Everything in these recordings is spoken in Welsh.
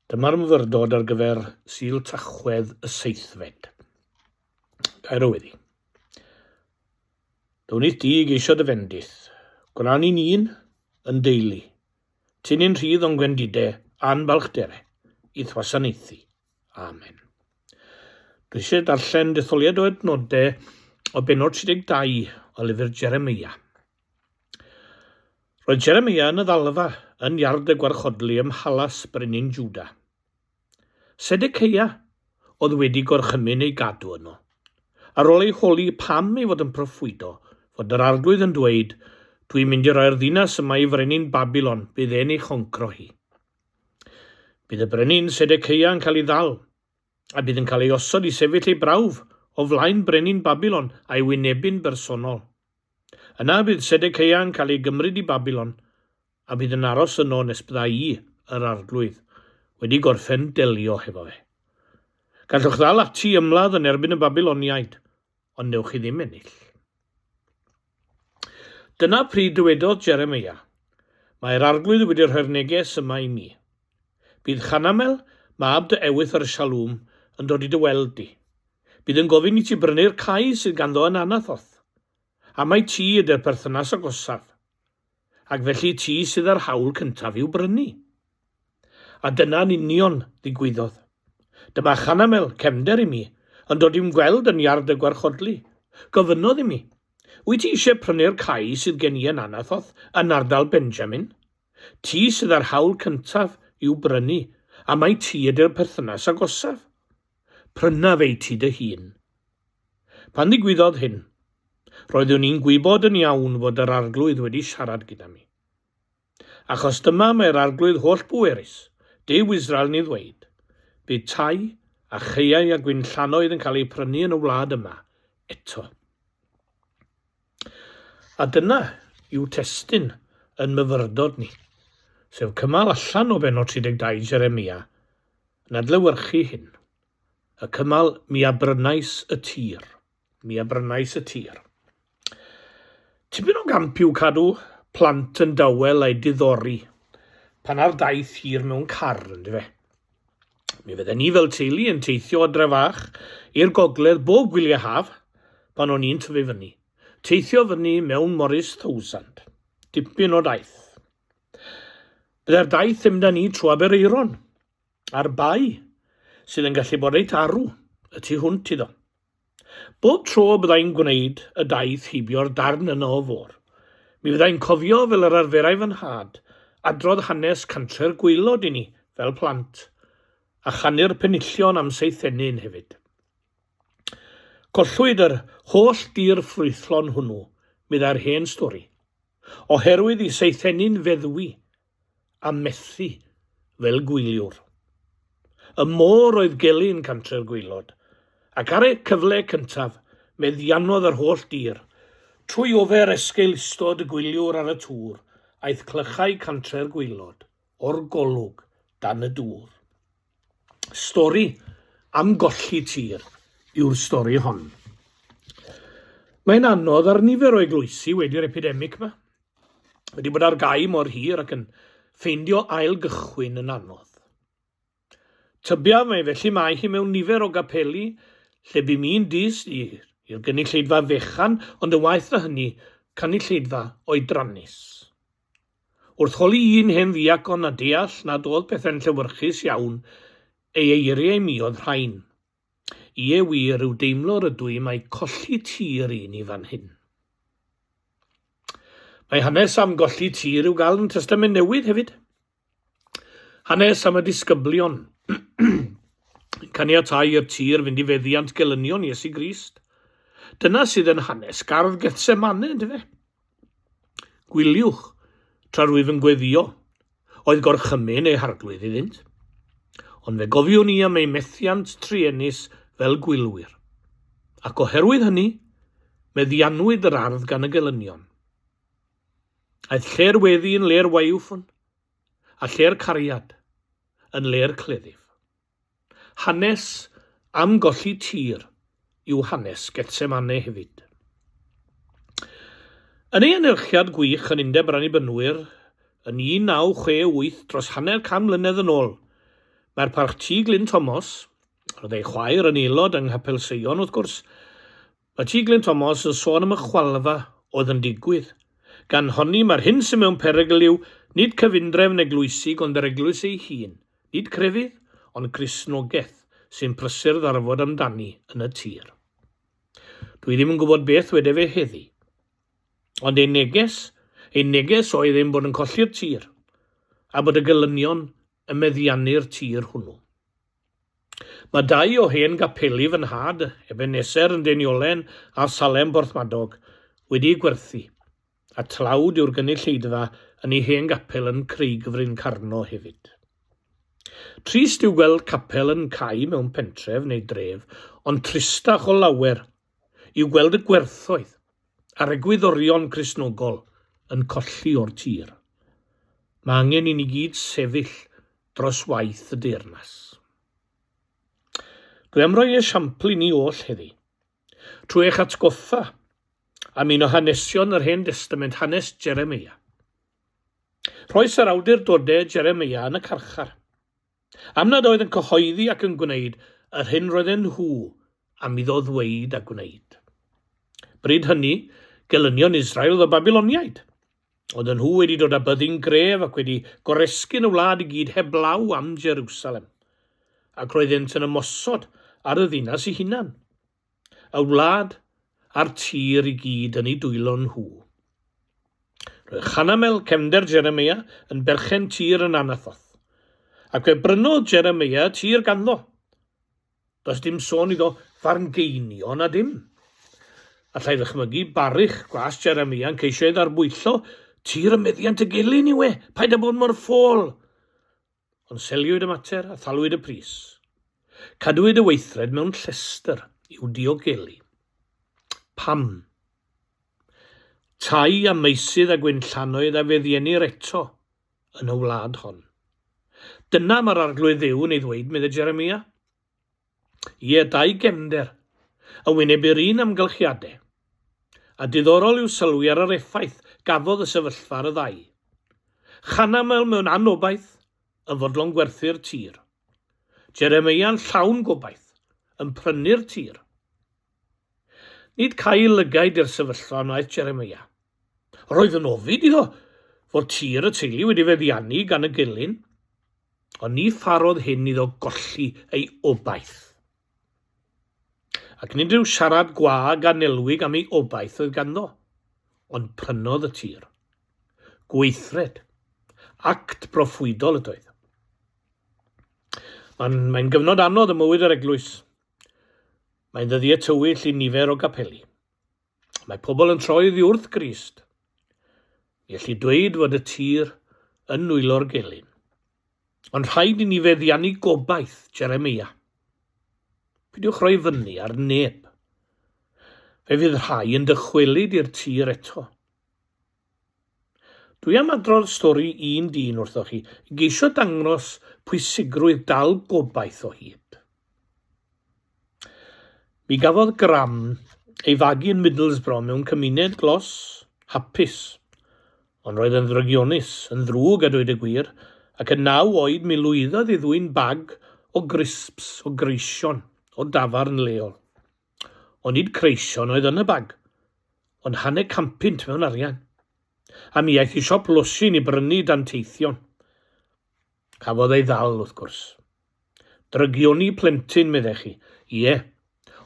Dyma'r myfyrdod ar gyfer Sul Tachwedd y seithfed. Gair o weddi. Down i'th di i geisio dy fendith. Gwna ni'n un yn deulu. Tyn ni'n rhydd o'n gwendide a'n balchdere i'th wasanaethu. Amen. Dwi eisiau darllen detholiad o adnodau o benod 32 o lyfr Jeremia. Roedd Jeremia yn y ddalfa yn iard y gwarchodlu ym mhalas brenin Jwda. Sedeceia oedd wedi gorchymyn ei gadw yno. Ar ôl ei holi pam ei fod yn proffwydo fod yr arglwydd yn dweud, Dwi'n mynd i roi'r ddinas yma i frenin Babilon, bydd e'n ei choncro hi. Bydd y brenin Sedeceia yn cael ei ddal, a bydd yn cael ei osod i sefyll ei brawf o flaen brenin Babilon a'i wynebu'n bersonol. Yna bydd Sedeceia yn cael ei gymryd i Babilon, a bydd yn aros yno nes bydda i, yr arglwydd, wedi gorffen delio hefo fe. Gallwch ddal ati i ymladd yn erbyn y Babiloniaid, ond newch chi ddim ennill. Dyna pryd dywedodd Jeremeia, Mae'r arglwydd wedi rhoi'r neges yma i mi. Bydd Chanamel, mab dy ewythr Shalwm, yn dod i dy weld di. Bydd yn gofyn i ti brynu'r cae sydd ganddo yn Anathoth. Am mai ti ydy'r perthynas agosaf, ac felly ti sydd â'r hawl cyntaf i'w brynu. A dyna'n union ddigwyddodd. Dyma Chanamel, cefnder i mi, yn dod i'm gweld yn iard y gwarchodlu. Gofynnodd i mi, Wyt ti eisiau prynu'r cae sydd gen i yn Anathoth, yn ardal Benjamin? Ti sydd â'r hawl cyntaf i'w brynu, am mai ti ydy'r perthynas agosaf. Pryna fe i ti dy hun. Pan ddigwyddodd hyn, roeddwn i'n gwybod yn iawn fod yr Arglwydd wedi siarad gyda mi. Achos dyma mae'r Arglwydd holl-bwerus, Duw Israel yn ei ddweud, Bydd tai a chaeau a gwinllannoedd yn cael eu prynu yn y wlad yma eto. A dyna yw testun yn myfyrdod ni, sef cymal allan o bennod 32 Jeremia, yn adlewyrchu hyn. Y cymal, Mi a brynais y tir. Mi a brynais y tir. Tipyn o gamp yw cadw plant yn dawel a'u diddori pan ar daith hir mewn car, yndyfe? Mi fydden ni fel teulu yn teithio o Drefach i'r gogledd bob gwyliau haf pan o'n i'n tyfu fyny. Teithio fyny mewn Morris Thousand. Dipyn o daith. Bydde'r daith yn mynd â ni trwy Aberaeron, a'r bae, sydd yn gallu bod reit arw y tu hwnt iddo. Bob tro y byddai'n gwneud y daith heibio'r darn yno o fôr, mi fyddai'n cofio fel yr arferai fy nhad adrodd hanes Cantre'r Gwaelod i ni fel plant, a chanu'r penillion am Seithenyn hefyd. Collwyd yr holl dir ffrwythlon hwnnw, meddai'r hen stori, oherwydd i Seithenyn feddwi a methu fel gwyliwr. Y môr oedd gelyn Cantre'r Gwaelod, ac ar y cyfle cyntaf meddiannodd yr holl dir. Trwy ofer esgeulustod y gwyliwr ar y tŵr, aeth clychau Cantre'r Gwaelod o'r golwg dan y dŵr. Stori am golli tir yw'r stori hon. Mae'n anodd ar nifer o eglwysi wedi'r epidemig 'ma. Wedi bod ar gau mor hir ac yn ffeindio ail gychwyn yn anodd. Tybiaf mai felly mae hi mewn nifer o gapeli lle bu mi'n dyst i'r gynulleidfa fechan ond yn waeth na hynny, cynulleidfa oedrannus. Wrth holi un hen ddiacon a deall nad oedd pethau'n llewyrchus iawn, ei eiriau i mi oedd rhain. Ie wir, rhyw deimlo rydw i mai colli tir i ni fan hyn. Mae hanes am golli tir i'w gael yn Testament Newydd hefyd. Hanes am y disgyblion yn caniatáu i'r tir fynd i feddiant gelynion Iesu Grist. Dyna sydd yn hanes gardd Gethsemane, yndyfe? Gwyliwch, tra rwyf yn gweddio, oedd gorchymyn eu harglwydd iddynt. Ond fe gofiwn i am eu methiant truenus fel gwylwyr. Ac oherwydd hynny, meddiannwyd yr ardd gan y gelynion. Aeth lle'r weddi yn le'r waywffon, a lle'r cariad yn le'r cleddyf. Hanes am golli tir yw hanes Gethsemane hefyd. Yn ei anerchiad gwych yn Undeb yr Annibynwyr yn 1968 dros hanner can mlynedd yn ôl, Mae'r Parch T. Glyn Tomos, roedd ei chwaer yn aelod yng Nghapel Seion wrth gwrs, mae T. Glyn Tomos yn sôn am y chwalfa oedd yn digwydd, gan honni mae'r hyn sydd mewn perygl yw nid cyfundrefn eglwysig ond yr eglwys ei hun, nid crefydd, ond Cristnogaeth sy'n prysur ddarfod amdani yn y tir. Dwi ddim yn gwybod beth wede fe heddi. Ond ei neges, ei neges oedd ein bod yn colli'r tir, a bod y gelynion yn meddiannu'r tir hwnnw. Mae dau o hen gapeli fy nhad, Ebeneser yn Deiniolen a Salem Borthmadog, wedi'u gwerthu, a tlawd yw'r gynulleidfa yn ei hen gapel yn Craigfryn Carno hefyd. Trist yw gweld capel yn cau mewn pentref neu dref, ond tristach o lawer yw gweld y gwerthoedd a'r egwyddorion Cristnogol yn colli o'r tir. Mae angen i ni gyd sefyll dros waith y deyrnas. Dwi am roi esiampl i ni oll heddi, trwy eich atgoffa am un o hanesion yr Hen Destament, hanes Jeremeia. Rhoes yr awdurdodau Jeremeia yn y carchar, am nad oedd yn cyhoeddi ac yn gwneud yr hyn roedden nhw am iddo ddweud a gwneud. Bryd hynny, gelynion Israel oedd y Babiloniaid. Oedden nhw wedi dod â byddin gref ac wedi goresgyn y wlad i gyd heblaw am Jerusalem, ac roeddent yn ymosod ar y ddinas ei hunan. Y wlad a'r tir i gyd yn eu dwylo nhw. Roedd Hanamel, cefnder Jeremeia, yn berchen tir yn Anathoth. Ac fe brynodd Jeremeia y tir ganddo. Does dim sôn iddo fargeinio na dim. Allai ddychmygu Baruch, gwas Jeremeia, yn ceisio ei ddarbwyllo, tir y meddiant y gelyn yw e, paid â bod mor ffôl. Ond seliwyd y mater a thalwyd y pris. Cadwyd y weithred mewn llestr i'w diogelu. Pam? Tai a meysydd a gwinllannoedd a feddiennir eto yn y wlad hon. Dyna mae'r Arglwydd Dduw yn ei ddweud, meddai Jeremia. Ie, dau gefnder, yn wynebu'r un amgylchiadau. A diddorol yw sylwi ar yr effaith gafodd y sefyllfa ar y ddau. Chanamel mewn anobaith, yn fodlon gwerthu'r tir. Jeremeia'n llawn gobaith, yn prynu'r tir. Nid cau lygaid i'r sefyllfa wnaeth Jeremeia. Roedd yn ofid iddo fod tir y teulu wedi feddiannu gan y gelyn. Ond ni pharodd hyn iddo golli ei obaith. Ac nid rhyw siarad gwag a nelwig am ei obaith oedd ganddo, ond prynodd y tir. Gweithred. Act broffwydol ydoedd. Mae'n mae gyfnod anodd ym mywyd yr eglwys. Mae'n ddyddiau tywyll i nifer o gapeli. Mae pobl yn troi oddi wrth Grist. Mi elli dweud fod y tir yn nwylo'r gelyn. Ond rhaid i ni feddiannu gobaith Jeremeia. Peidiwch rhoi fyny ar neb. Fe fydd rhai yn dychwelyd i'r tir eto. Dwi am adrodd stori un dyn wrthoch chi i geisio dangos pwysigrwydd dal gobaith o hyd. Mi gafodd Graham ei fagu yn Middlesbrough mewn cymuned glos, hapus, ond roedd yn ddrygionus, yn ddrwg a dweud y gwir, ac yn naw oed mi lwyddodd i ddwyn bag o grisps, o greision, o dafarn leol. Ond nid creision oedd yn y bag, ond hanner canpunt mewn arian. A mi aeth i siop losin i brynu danteithion. Cafodd ei ddal, wrth gwrs. Drygioni plentyn, meddech chi. Ie,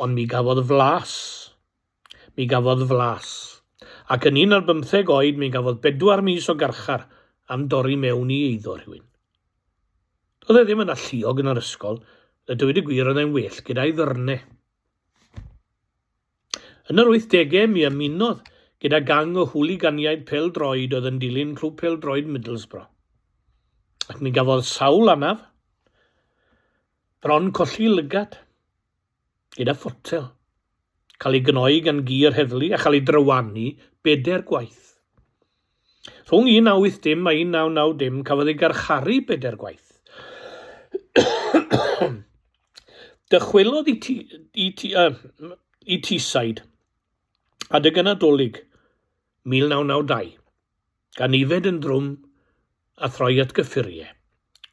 ond mi gafodd flas. Mi gafodd flas. Ac yn un ar bymtheg oed mi gafodd bedwar mis o garchar am dorri mewn i eiddo rhywun. Doedd e ddim yn alluog yn yr ysgol, a dweud y gwir oedd e'n well gyda'i ddyrne. Yn yr 80au mi ymunodd gyda gang o hwliganiaid pêl-droed oedd yn dilyn Clwb Pêl-droed Middlesbrough. Ac mi gafodd sawl anaf, bron colli lygad. gyda photel, cael ei gnoi gan gi yr heddlu a chael ei drywanu bedair gwaith. Rhwng 1980 a 1990 cafodd ei garcharu bedair gwaith. Dychwelodd i, i, uh, i Teesside adeg y Nadolig 1992, gan yfed yn drwm a throi at gyffuriau.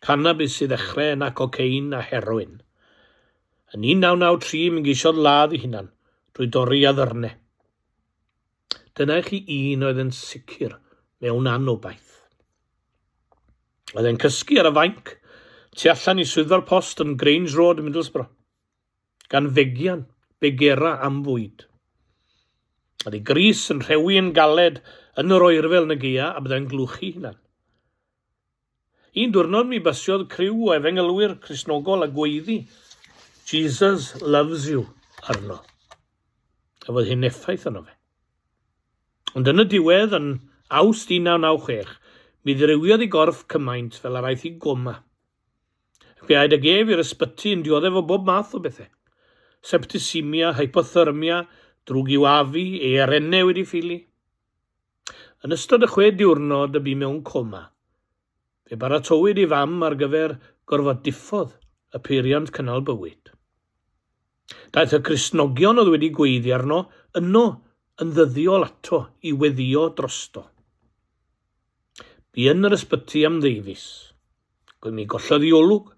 Canabis i ddechrau, yna cocaine a heroin. Yn 1993 mi geisiodd ladd ei hunan drwy dorri addyrnau. Dyna i chi un oedd yn sicr mewn anobaith. Oedd e'n cysgu ar y fainc tu allan i swyddfa'r post yn Grange Road, Middlesbrough, gan fegian, begera am fwyd. Oedd ei grys yn rhewi yn galed yn yr oerfel yn y gaea a byddai'n glwchu hunan. Un diwrnod mi basiodd criw o efengylwyr Cristnogol a gweiddi Jesus loves you arno. Cafodd hyn effaith arno fe. Ond yn y diwedd, yn Awst 1996, mi ddirywiodd ei gorff cymaint fel yr aeth i goma. Ac fe aed ag ef i'r ysbyty yn dioddef o bob math o bethau. Septicemia, hypothermia, drwg i'w afu, ei arennau wedi ffili. Yn ystod y chwe diwrnod y bu mewn coma, fe baratowyd ei fam ar gyfer gorfod diffodd y peiriant cynnal bywyd. Daeth y Cristnogion oedd wedi gweiddi arno yno yn ddyddiol ato i weddïo drosto. Bu yn yr ysbyty am ddeufis. Mi gollodd ei olwg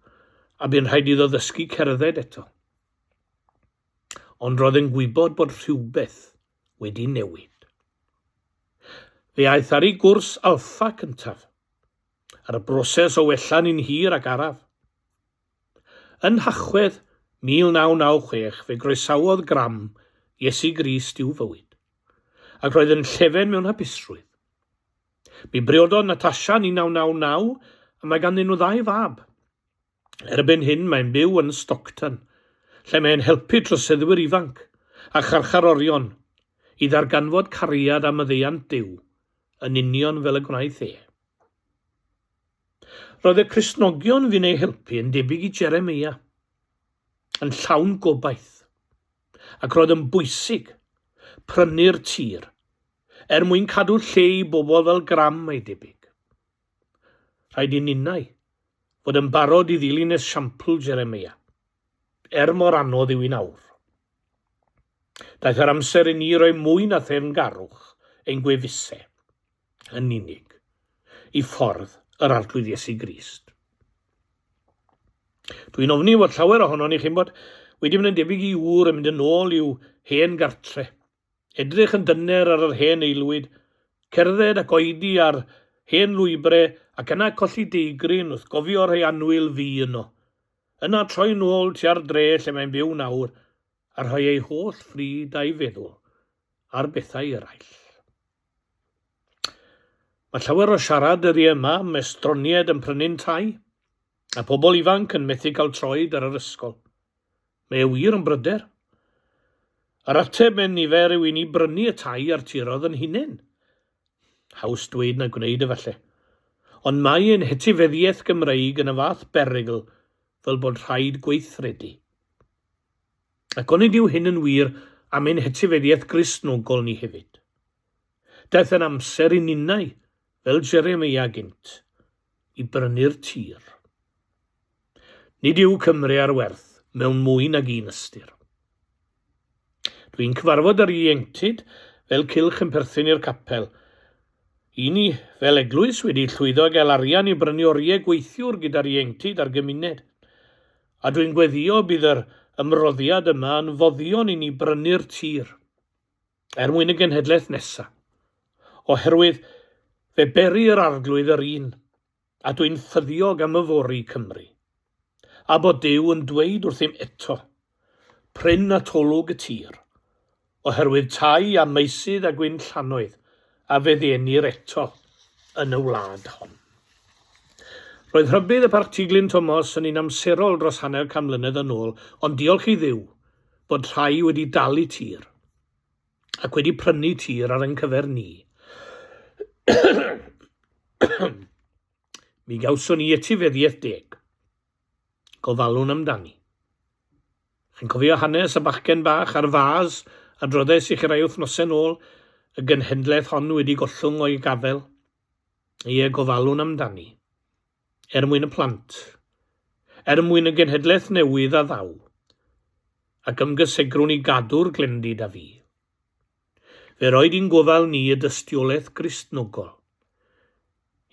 a bu'n rhaid iddo ddysgu cerdded eto. Ond roedd yn gwybod bod rhywbeth wedi newid. Fe aeth ar ei gwrs alffa cyntaf, a'r broses o wella'n un hir ac araf. Yn Nhachwedd 1996 fe groesawodd Graham Iesu Grist i'w fywyd, ac roedd yn llefen mewn hapusrwydd. Mi briododd Natasha yn 1999 a mae ganddyn nhw ddau fab. Erbyn hyn mae'n byw yn Stockton, lle mae'n helpu troseddwyr ifanc a charcharorion i ddarganfod cariad a maddeuant Duw, yn union fel y gwnaeth e. Roedd y Cristnogion fu'n ei helpu yn debyg i Jeremeia, yn llawn gobaith, ac roedd yn bwysig prynu'r tir er mwyn cadw lle i bobl fel Graham a'i debyg. Rhaid i ninnau fod yn barod i ddilyn esiampl Jeremeia, er mor anodd yw hi'n awr. Daeth yr amser i ni roi mwy na theyrngarwch ein gwefusau, yn unig, i ffordd yr Arglwydd Iesu Grist. Dwi'n ofni fod llawer ohonon ni, chi'n bod, wedi mynd yn debyg i ŵr yn mynd yn ôl i'w hen gartre, Edrych yn dyner ar yr hen aelwyd, cerdded ac oedi ar hen lwybre ac yna colli deigryn wrth gofio rhai annwyl fu yno. Yna troi nôl tua'r dre lle mae'n byw nawr a rhoi ei holl fryd a'i feddwl ar bethau eraill. Mae llawer o siarad dyddiau yma am estroniaid yn prynu'n tai, a pobl ifanc yn methu cael troed ar yr ysgol. Mae e wir yn bryder. Yr ateb mewn nifer yw i ni brynu y tai a'r tiroedd yn hunain. Haws dweud na gwneud efalle. Ond mae ein hetifeddiaeth Gymreig yn y fath berygl fel bod rhaid gweithredu. Ac onid yw hyn yn wir am ein hetifeddiaeth Gristnogol ni hefyd? Daeth yn amser i ninnau, fel Jeremeia gynt, i brynu'r tir. Nid yw Cymru ar werth mewn mwy nag un ystyr. Dwi'n cyfarfod yr ieuenctid fel cylch yn perthyn i'r capel. I ni, fel eglwys, wedi llwyddo i gael arian i brynu oriau gweithiwr gyda'r ieuenctid a'r gymuned. A dwi'n gweddio bydd yr ymroddiad yma yn foddion i ni brynu'r tir, er mwyn y genhedlaeth nesa. Oherwydd fe bery yr Arglwydd yr un. A dwi'n ffyddiog am yfory, Cymru. A bod Duw yn dweud wrthym eto, Pryn atolwg y tir, oherwydd tai a meysydd a gwinllannoedd a feddiennir eto yn y wlad hon. Roedd rhybudd y Parti Glyn Tomos yn un amserol dros hanner can mlynedd yn ôl, ond diolch i Dduw bod rhai wedi dalu tir. ac wedi prynu tir ar ein cyfer ni. Mi gawson ni etifeddiaeth deg. Gofalwn amdani. Chi'n cofio hanes y bachgen bach a'r fas a droddais i chi rai wythnosau nôl, y gynhenedlaeth hon wedi gollwng o'i gafel? Ie, gofalwn amdani. Er mwyn y plant. Er mwyn y genhedlaeth newydd a ddaw. Ac ymgysegrwn i gadw'r glendid a fu. Fe roed i'n gofal ni y dystiolaeth Gristnogol.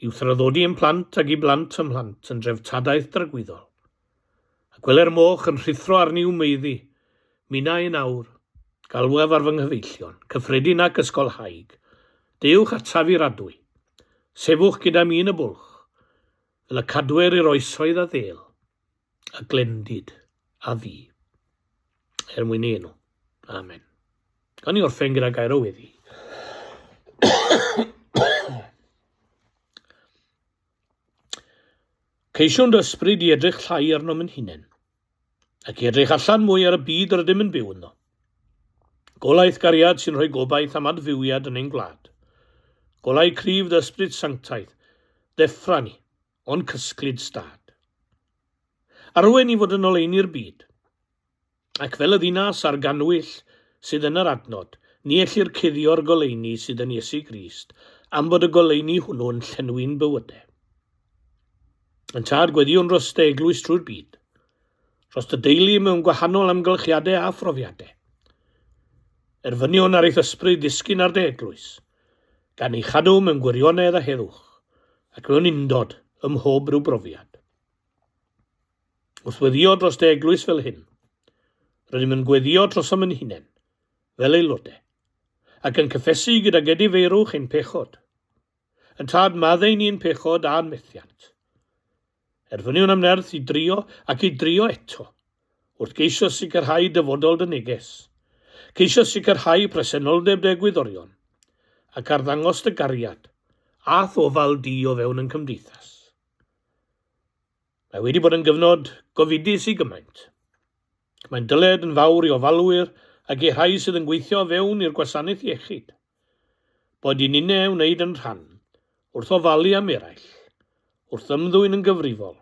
I'w thraddodi i'm plant ag i blant fy mhlant yn dreftadaeth dragwyddol. A gweler moch yn rhuthro arni i'w maeddu, minnau yn awr, galwaf ar fy nghyfeillion, cyffredin ac ysgolhaig, deuwch ataf i'r adwy. Sefwch gyda mi yn y bwlch, fel y cadwer i'r oesoedd a ddêl, a glendid a fu. Er mwyn ei enw. Amen. Gawn ni orffen gyda gair o weddi. Ceisiwn dy ysbryd i edrych llai arnom yn hunain, ac i edrych allan mwy ar y byd yr ydym yn byw ynddo. Golaeth gariad sy'n rhoi gobaith am adfywiad yn ein gwlad. Golau cryf dy ysbryd sanctaidd, ddeffra ni, o'n cysglyd stad. Arwain i fod yn oleuni'r byd. Ac fel y ddinas a'r gannwyll sydd yn yr adnod, ni ellir cuddio'r goleuni sydd yn Iesu Grist, am fod y goleuni hwnnw'n llenwi'n bywydau. Yn Tad, gweddïwn dros dy eglwys trwy'r byd, dros dy deulu mewn gwahanol amgylchiadau a phrofiadau. Erfyniwn ar eith ysbryd ddisgyn ar dy eglwys, gan ei chadw mewn gwirionedd a heddwch, ac mewn undod ym mhob rhyw brofiad. Wrth weddio dros dy eglwys fel hyn, rydym yn gweddio trosom yn hunain, fel aelodau, ac yn cyffesu gydag edifeirwch ein pechod. Yn Tad, maddau ni ein pechod a'n methiant. Erfyniwn am nerth i drio ac i drio eto, wrth geisio sicrhau dyfodol dy neges, ceisio sicrhau presenoldeb dy egwyddorion, ac arddangos dy gariad a'th ofal di o fewn yn cymdeithas. Mae wedi bod yn gyfnod gofidus i gymaint. Mae'n dyled yn fawr i ofalwyr ac i rhai sydd yn gweithio o fewn i'r gwasanaeth iechyd. Boed i ninne wneud yn rhan wrth ofalu am eraill, wrth ymddwyn yn gyfrifol,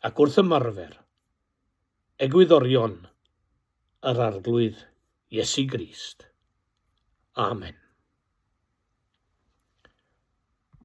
ac wrth ymarfer egwyddorion yr Arglwydd Iesu Grist. Amen.